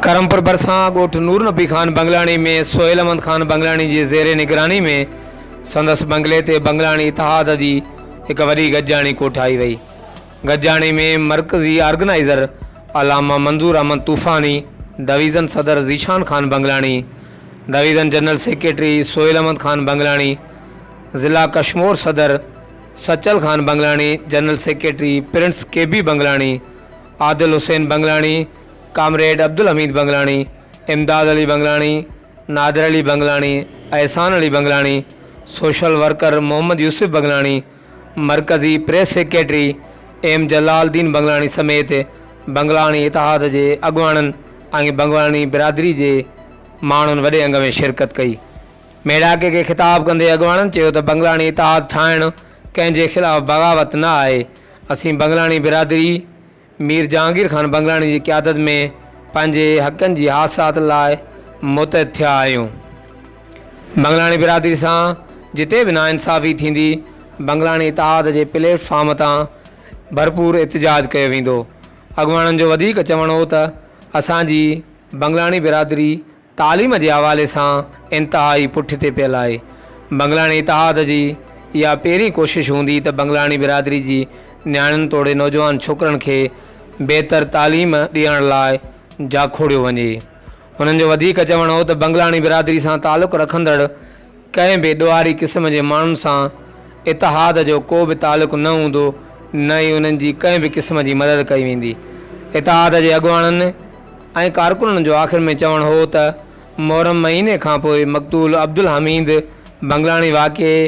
ڪرمپور ڀرسان ڳوٺ نور نبي خان بنگلاڻي ۾ سهيل احمد خان بنگلاڻي جي زير نگراني ۾ سندس بنگلي تي بنگلاڻي اتحاد جي هڪ وڏي گڏجاڻي ڪوٺائي وئي. گڏجاڻي ۾ مرڪزي آرگنائيزر علامه منظور احمد طوفاني، ڊويزن صدر Zeeshan Khan Banglani, division general secretary Sohail Ahmed Khan Banglani, ضلع ڪشمور صدر Sachal Khan Banglani, general secretary Prince K B Banglani, Adil Hussain Banglani, comrade Abdul Hameed Banglani, Imdad Ali Banglani, Nadir Ali Banglani, Ehsan Ali Banglani, social worker Muhammad Yousuf Banglani, مرڪزي press secretary M Jalal Uddin Banglani سميت بنگلاڻي اتحاد جي اڳواڻن ۽ بنگلاڻي برادري جي ماڻهن وڏي انگ ۾ شرڪت ڪئي. ميڙاڪي کي خطاب ڪندي اڳواڻن چيو ته بنگلاڻي اتحاد ٺاهڻ ڪنهن جي خلاف بغاوت نه آهي، اسين بنگلاڻي برادري مير جهانگير خان بنگلاڻي جي قيادت ۾ پنهنجي حقن جي حاصلات لاء متحد ٿيا آهيون. بنگلاڻي برادري سان جتي به ناانصافي ٿيندي بنگلاڻي اتحاد جي پليٽ فارم تان ڀرپور احتجاج ڪيو ويندو. اڳواڻن جو وڌيڪ چوڻ هو ته اسان جي بنگلاڻي برادري تعليم جي حوالي سان انتهائي پٺتي پيل آهي. بنگلاڻي اتحاد جي اها پهرين ڪوشش هوندي ته بنگلاڻي برادري جي نياڻين توڙي نوجوان ڇوڪرن کي بهتر تعليم ڏيڻ لاء جاکوڙيو وڃي. هنن جو وڌيڪ چوڻ هو ته بنگلاڻي برادري سان تعلق رکندڙ ڪنهن به ڏوهاري قسم جي ماڻهن سان اتحاد جو ڪو به تعلق نه هوندو نه ئي انهن جي ڪنهن به قسم جي مدد ڪئي ويندي. اتحاد جي اڳواڻن ۽ ڪارڪنن جو آخر ۾ چوڻ هو ته محرم مهيني کانپوء مقتول عبدالحميد بنگلاڻي واقعي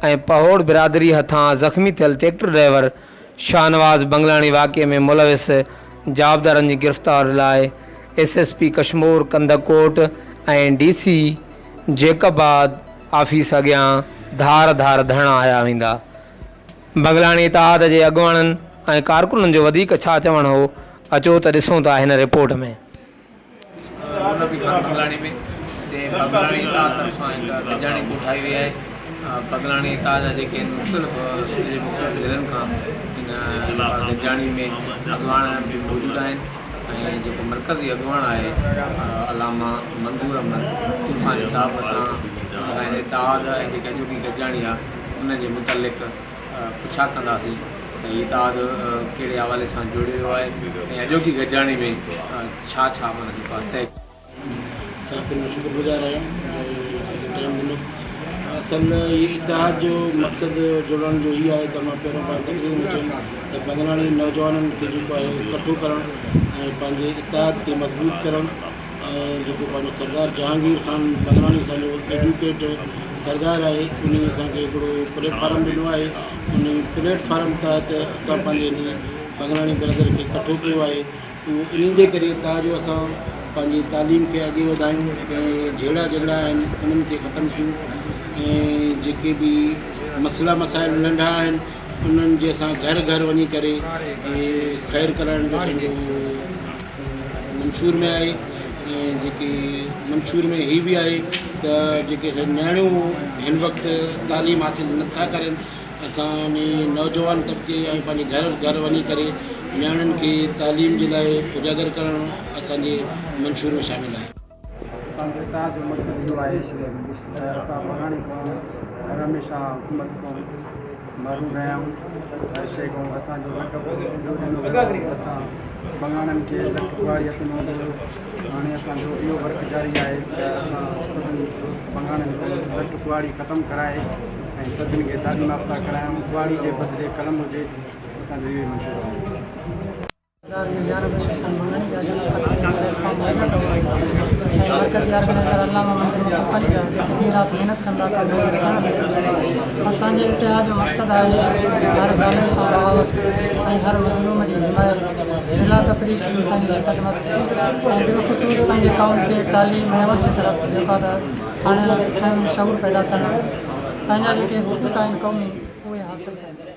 ۽ پهوڙ برادري هٿان زخمي ٿيل ٽريڪٽر ڊرائيور شاهنواز بنگلاڻي واقعي ۾ ملوث جوابدارن جي گرفتاري لاء S S P Kashmore Kandhkot ۽ D C Jacobabad office اڳيان ڌار ڌار ڌرڻا هنيا ويندا. بنگلاڻي اتحاد جي اڳواڻن ۽ ڪارڪنن جو وڌيڪ ڇا چوڻ هو اچو ته ڏسون ٿا هن رپورٽ ۾. مولوي خان بنگلاڻي ۾ جتي بنگلاڻي اتحاد طرفان هڪ گڏجاڻي ڪوٺائي وئي آهي بنگلاڻي اتحاد جا جيڪي آهن مختلف سنڌ جي مختلف ضلعن کان هن گڏجاڻي ۾ اڳواڻ به موجود آهن ۽ جيڪو مرڪزي اڳواڻ آهي علامه منظور احمد طوفاني صاحب اسان ان کان هن اتحاد ۽ جيڪي اڄوڪي گڏجاڻي آهي ان جي متعلق پڇا ڪنداسين ته هي اتحاد ڪهڙي حوالي سان جوڙيو ويو آهي ۽ اڄوڪي گڏجاڻي ۾ ڇا ڇا معنيٰ جيڪو آهي طئي صحافين جو شڪر گذار آهيان جو اسان کي ٽائيم ڏنو. اصل هي اتحاد جو مقصد جوڙڻ جو هي آهي ته مان پهريون پاڻ تقرير ۾ چيم ته بنگلاڻي نوجوانن کي جيڪو آهي ڪٺو ڪرڻ ۽ پنهنجي اتحاد کي مضبوط ڪرڻ ۽ جيڪو پنهنجو سردار جهانگير خان بنگلاڻي اسان جو ايڊوڪيٽ سردار آهي انهي اسان کي هڪڙو پليٽ فارم ڏنو آهي انهي پليٽ فارم تحت اسان پنهنجي انهي بنگلاڻي برادري کي ڪٺو ڪيو آهي اهو انهي جي ڪري تان جو اسان پنهنجي تعليم کي اڳي وڌايون ۽ جهيڙا جهڳڙا آهن انهن کي ختم ڪيون ۽ جيڪي به مسئلا مسائل ننڍا آهن انهن جي اسان گهر گهر وڃي ڪري خير ڪرائڻ جو اسان جو منشور ۾ آهي ۽ جيڪي منشور ۾ هي به آهي ته جيڪي اسان نياڻيون هن وقت تعليم حاصل نٿا ڪرن اسان انهي نوجوان طبقي ۽ پنهنجي گهر گهر وڃي ڪري نياڻين کي تعليم جي لاء اجاگر ڪرڻ اسان جي منشور ۾ شامل آهي. اسان جي اتحاد جو مقصد اهو آهي ته اسان پراڻي قوم هر هميشه حڪومت کان محروم رهيا آهيون هر شيء کان اسان جو لقب اهو ڏنو ويو آهي ته اسان بنگاڻن کي لٺ ڪهاڙي هٿ ۾ هوندو هيو هاڻي اسان جو اهو ورڪ جاري آهي ته اسان سڀني بنگاڻن کان لٺ ڪهاڙي ختم ڪرائي ۽ سڀني کي تعليم يافته ڪرايون ڪهاڙي جي بدلي قلم هجي اسان جو اهو ئي منشور آهي. سردار مير يار بخش خان منگڻي جا جن اسان کي پنهنجو پليٽ فارم مهيا ڪيو آهي ۽ مرڪزي آرگنائيزر علامه منظور مقبالي جا جيڪي ڏينهن رات محنت ڪندا ٿا محنت ڪرڻ لاء اسان جي اتحاد جو مقصد آهي هر ظالم سان بغاوت ۽ هر مظلوم جي حمايت بلا تفريق انساني جي خدمت ۽ بالخصوص پنهنجي قوم کي تعليم ۽ عمل جي طرف جيڪو آهي آڻڻ ۽ شعور پيدا ڪرڻ پنهنجا جيڪي حقوق آهن قومي اهي حاصل ڪرڻ.